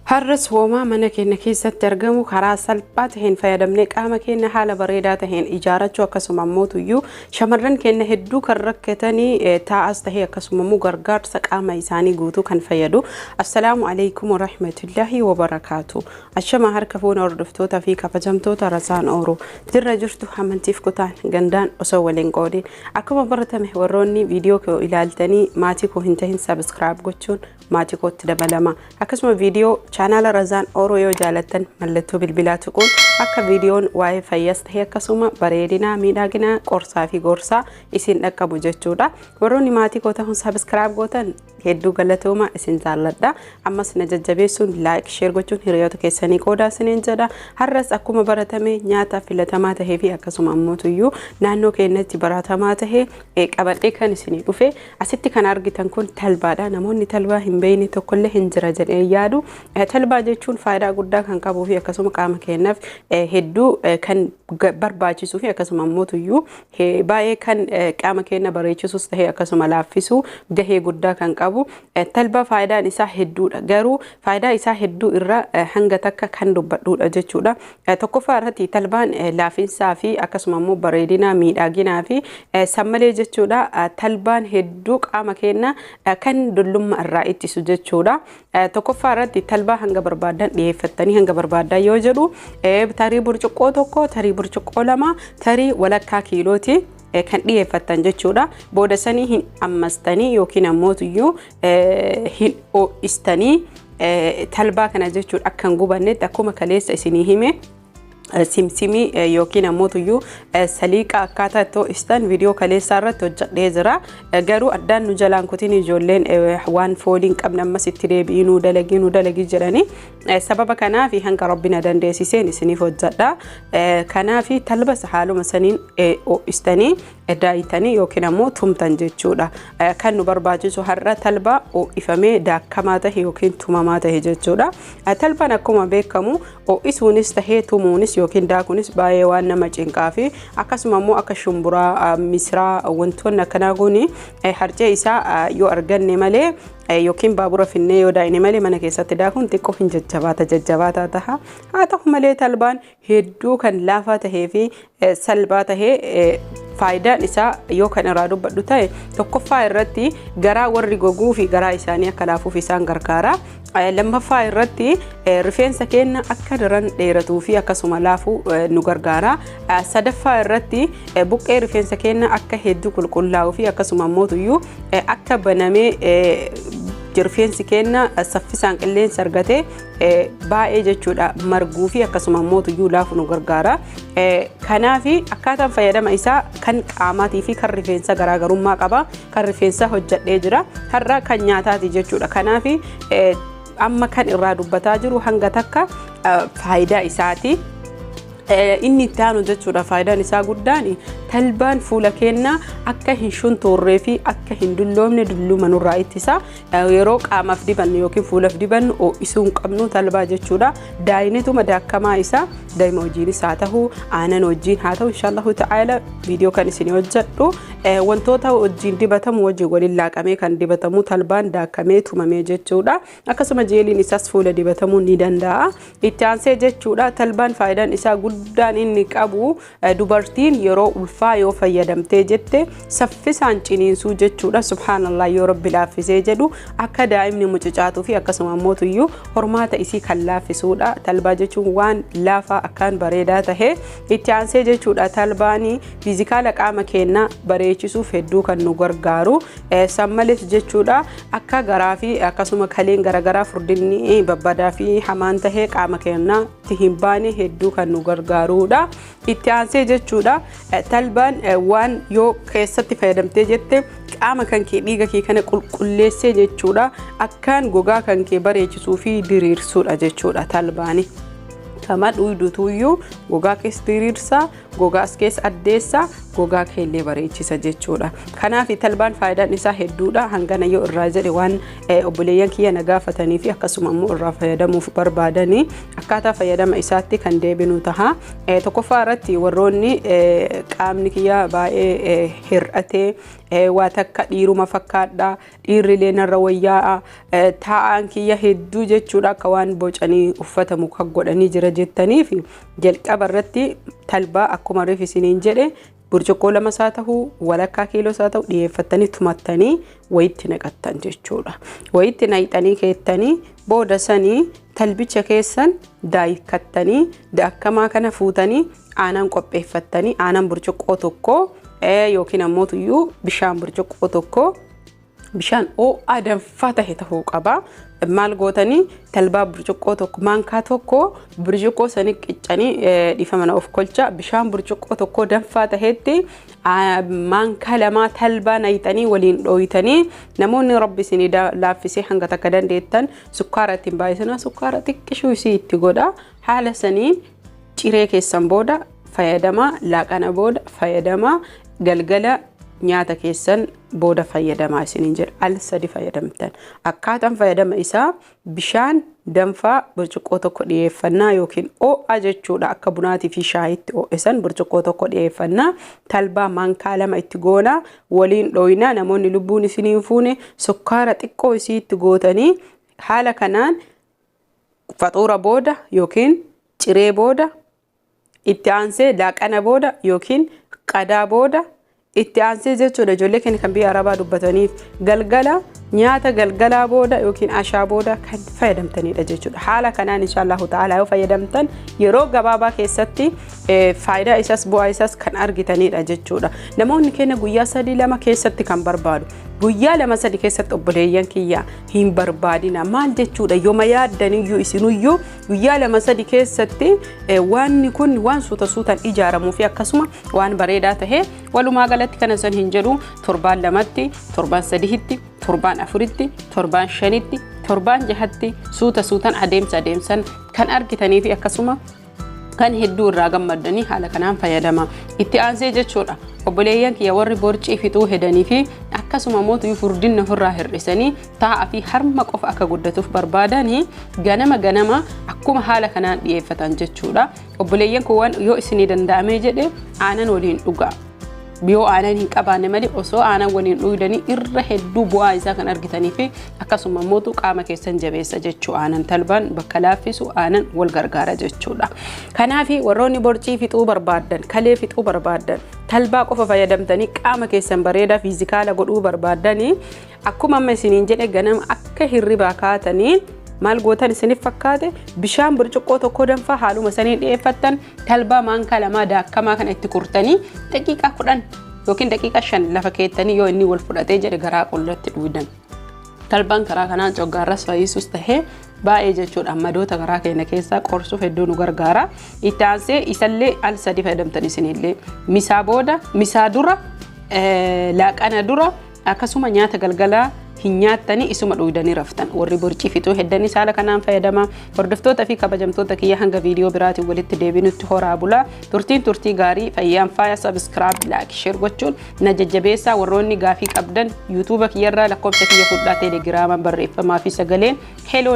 Har'as hoomaa mana keenya keessatti argamu karaa salphaa taheen fayyadamnee qaama keenya haala bareedaa taheen ijaarachuu, akkasuma ammoo tuyyuu shamarran keenya hedduu kan rakkatanii taa'as tahee akkasuma immoo gargaarsa qaama isaanii guutuu kan fayyadu. Assalaamu alaikum warahmatullahi wabarakaatu. Ashama harka fuuna hordoftootaa fi kabajamtoota Rasaan Ooroo jirra jirtu, amantiif kutaan gandaan osoo waliin qoodin, akkuma baratame warroonni viidiyoo koo ilaaltanii maatii koo hin tahin subscribe gochuun maatii kootti dabalama. Akkasuma viidiyoo chaanaala Razaan Ooroo yoo jaalattan mallattoo bilbilaa tuquun akka viidiyoon waa'ee fayyaas ta'e akkasuma bareedinaa, miidhaginaa, qorsaa fi gorsaa isin dhaqqabu jechuudha. Warroonni maatii koo ta'uun subscribe gootan hedduu galatooma, isin jaalladha. Ammas na jajjabeessuun like, share gochuun hiriyoota keessanii qoodaa isiniin jedha. Har'as akkuma baratame nyaata filatamaa tahee fi akkasuma ammoo tuyyuu naannoo keenyatti baratamaa tahee qabadhee kan isinii dhufe. Asitti kan argitan kun talbaadha. Namoonni talbaa hin beekne tokkollee hin jira jedhee yaadu. Talbaa jechuun faayidaa guddaa kan qabuu fi akkasuma qaama keenyaaf hedduu kan barbaachisuu fi akkasuma ammoo tuyyuu baay'ee kan qaama keenya bareechisus tahee akkasuma laaffisuu gahee guddaa kan qabu. Talbaa faayidaan isaa hedduudha. Garuu faayidaa isaa hedduu irra hanga takka kan dubbadhuudha jechuudha. Tokkoffaa irratti talbaan laafinsaa fi akkasuma immoo bareedinaa, miidhaginaa fi sammalee jechuudha. Talbaan hedduu qaama keenya kan dullummaa irraa ittisu jechuudha. Tokkoffaa irratti talbaa hanga barbaadan dhiyeeffattanii, hanga barbaadan yoo jedhu tarii burcuqqoo 1, tarii burcuqqoo 2, tarii walakkaa kiilooti kan dhiyeeffattan jechuudha. Booda sanii hin ammastanii yookiin ammoo tuyyuu hin ho'istanii talbaa kana jechuudha, akka hin gubannetti. Akkuma kaleessa isinii hime, simsimii yookiin ammoo tuyyuu saliiqa akkaataa itti ho'istan viidiyoo kaleessaa irratti hojjedhee jira. Garuu addaan nu jalaan kutiin, ijoolleen waan foolii hin qabne ammas itti deebi'ii nuu dalagii, nuu dalagii jedhanii, sababa kanaaf hanga Rabbi na dandeessiseen isiniif hojjedha. Kanaaf talbas haaluma saniin ho'istanii daayitanii yookiin ammoo tumtan jechuudha. Kan nu barbaachisu har'a talba ho'ifamee daakamaa tahe yookiin tumamaa tahe jechuudha. Talbaan akkuma beekamu ho'isuunis tahee tumuunis yookiin daakuunis baay'ee waan nama cinqaa fi akkasuma immoo akka shumburaa, misiraa, wantoonni akkanaa kun harcee isaa yoo arganne malee yookiin baabura finnee yoo daa'ine malee mana keessatti daakuun xiqqoo hin jajjabaata jajjabaataa taha. Haa ta'u malee talbaan hedduu kan laafaa tahee fi salphaa tahee, faayidaan isaa yoo kan irraa dubbadhu ta'e, tokkoffaa irratti garaa warri goguu fi garaa isaanii akka laafuuf isaan gargaara. Lammaffaa irratti rifeensa keenya akka daran dheeratuu fi akkasuma laafuu nu gargaara. Sadaffaa irratti buqqee rifeensa keenya akka hedduu qulqullaa'uu fi akkasuma ammoo tuyyuu akka banamee rifeensi keenya saffisaan qilleensa argatee baay'ee jechuudha marguu fi akkasuma ammoo tuyyuu laafu nu gargaara. Kanaaf akkaataan fayyadama isaa kan qaamaatii fi kan rifeensa garaagarummaa qaba. Kan rifeensa hojjedhee jira. Har'a kan nyaataati jechuudha. Kanaaf amma kan irraa dubbataa jiru hanga takka faayidaa isaati. Inni itti aanu jechuudha, faayidaan isaa guddaan talbaan fuula keenya akka hin shuntuurree fi akka hin dulloomne, dulluma nurraa ittisa. Yeroo qaamaaf dibannu yookiin fuulaaf dibannu ho'isuu hin qabnu talbaa jechuudha. Daayinituma daakamaa isaa daa'ima wajjiinis haa ta'u, aanan wajjiin haa ta'u, inshaallahu ta'ala viidiyoo kan isin hojjedhu wantoota wajjiin dibatamu wajjiin waliin laaqamee kan dibatamu talbaan daakamee tumamee jechuudha. Akkasuma jeeliin isaas fuula dibatamuu ni danda'a. Itti aansee jechuudha, talbaan faayidaan isaa guddaan inni qabu dubartiin yeroo ulfaa yoo fayyadamtee jette saffisaan ciniinsuu jechuudha. Subhaanallah, yoo Rabbi laaffisee jedhu akka daa'imni mucucaatuu fi akkasuma ammoo tuyyuu hormaata isii kan laaffisuudha. Talbaa jechuun waan laafaa akkaan bareedaa tahe. Itti aansee jechuudha, talbaanii physical qaama keenyaa bareechisuuf hedduu kan nu gargaaru. Sammalees jechuudha, akka garaa fi akkasuma kaleen garaagaraa furdinni babbadaa fi hamaan tahee qaama keenyaatti hin baane hedduu kan nu gargaarudha. Itti aansee jechuudha, talbaan waan yoo keessatti fayyadamtee jette qaama kan kee, dhiiga kee kana qulqulleessee jechuudha, akkaan gogaa kan kee bareechisuu fi diriirsuudha jechuudha talbaani. Kama dhuydutuyyuu gogaa keessa diriirsaa, gogaas keessa addeessaa, gogaa keellee bareechisa jechuudha. Kanaaf talbaan faayidaan isaa hedduudha. Hangana yoo irraa jedhe waan obboleeyyan kiyya na gaafatanii fi akkasuma immoo irraa fayyadamuuf barbaadanii akkaataa fayyadama isaatti kan deebinu taha. Tokkoffaa irratti warroonni qaamni kiyya baay'ee hir'atee, waa takka dhiiruma fakkaadha, dhiirrilee narra wayyaa'a, taa'aan kiyya hedduu jechuudha, akka waan bocanii uffatamu kan godhanii jira jettaniif, jalqaba irratti talbaa akkuma reef isiniin jedhe burcuqqoo 2 isaa ta'uu, walakkaa kiiloo isaa ta'u dhiyeeffattanii tumattanii wayitti naqattan jechuudha. Wayitti naqxanii keettanii booda sanii talbicha keessan daayikattanii, daakkamaa kana fuutanii aanan qopheeffattanii, aanan burcuqqoo 1 yookiin ammoo tuyyuu bishaan burcuqqoo 1, bishaan ho'aa danfaa tahe ta'uu qaba. Maal gootanii, talbaa burcuqqoo 1, maankaa 1 burcuqqoo sanii qiccanii, dhiifama na of kolcha, bishaan burcuqqoo 1 danfaa tahetti maankaa 2 talbaa nayxanii waliin dhooytanii, namoonni Rabbi isinii laaffisee hanga takka dandeettan sukkaara ittiin baay'isanaa, sukkaara xiqqishuu isii itti godha. Haala saniin ciree keessan booda fayyadamaa, laaqana booda fayyadamaa, galgala nyaata keessan booda fayyadamaa isiniin jedha. Al sadi fayyadamtan. Akkaataan fayyadama isaa bishaan danfaa burcuqqoo 1 dhiyeeffannaa yookiin ho'a jechuudha, akka bunaatii fi shaayitti ho'isan burcuqqoo 1 dhiyeeffannaa, talbaa maankaa 2 itti goonaa, waliin dhooyinaa. Namoonni lubbuun isiniin fuune sukkaara xiqqoo isii itti gootanii haala kanaan faxuura booda yookiin ciree booda, itti aansee laaqana booda yookiin qadaa booda, itti aansee jechuudha, ijoollee keenya kan biyya Arabaa dubbataniif galgala nyaata galgalaa booda yookiin ashaa booda kan fayyadamtanidha jechuudha. Haala kanaan inshaallahu ta'ala yoo fayyadamtan yeroo gabaabaa keessatti faayidaa isas bu'aa isas kan argitanidha jechuudha. Namoonni keenya guyyaa 3 2 keessatti kan barbaadu. Guyyaa 2 3 keessatti, obboleeyyan kiyya, hin barbaadina. Maal jechuudha, yooma yaaddaniyyuu isinuyyuu guyyaa 2 3 keessatti waanni kun waan suuta suutaan ijaaramuu fi akkasuma waan bareedaa tahe. Walumaa galatti kana san hin jedhu, torbaan 2tti, torbaan 3tti, torbaan 4tti, torbaan 5tti, torbaan 6tti suuta suutaan adeemsa adeemsan kan argitanii fi akkasuma kan hedduu irraa gammaddanii haala kanaan fayyadama. Itti aansee jechuudha, obboleeyyan kiyya warri borcii fixuu hedanii fi akkasuma mootu furdinna ofirraa hir'isanii taa'aa fi harma qofa akka guddatuuf barbaadanii ganama ganama akkuma haala kanaan dhiyeeffatan jechuudha. Obboleeyyan koo, waan yoo isinii danda'amee jedhe aanan waliin dhugaa. Yoo aanan hin qabaanne malee osoo aanan waliin dhugdanii irra hedduu bu'aa isaa kan argitanii fi akkasuma mootu qaama keessan jabeessa jechuu. Aanan talbaan bakka laaffisu, aanan wal gargaara jechuudha. Kanaaf warroonni borcii fixuu barbaaddan, kalee fixuu barbaaddan, talbaa qofa fayyadamtanii qaama keessan bareedaa physical godhuu barbaaddanii, akkuma amma isiniin jedhe ganama akka hirribaa kaatanii maal gootan isiniif fakkaate, bishaan burcuqqoo 1 danfaa haaluma sanii dhiyeeffattan, talbaa maankaa 2 daakkamaa kana itti kurtanii daqiiqaa 10 yookiin daqiiqaa 5 lafa keettanii yoo inni wal fudhatee jedhe garaa qullatti dhugdan. Talbaan karaa kanaan coggaarras fayyisuus tahee baay'ee jechuudha, madoota garaa keenya keessaa qorsuuf hedduu nu gargaara. Itti aansee isallee al sadi fayyadamtan isinillee misaa booda, misaa dura, laaqana dura, akkasuma nyaata galgalaa hin nyaattanii isuma dhugdanii raftan. Warri borcii fixuu heddanii haala kanaan fayyadama. Hordoftoota fi kabajamtoota kiyya, hanga viidiyoo biraatiin walitti deebinutti horaa bulaa, turtiin turtii gaarii, fayyaan faaya. Subscribe, like, share gochuun na jajjabeessaa. Warroonni gaafii qabdan YouTube kiyyarraa lakkoofsa kiyya fudhaa, Telegrama barreeffamaa fi sagaleen hello.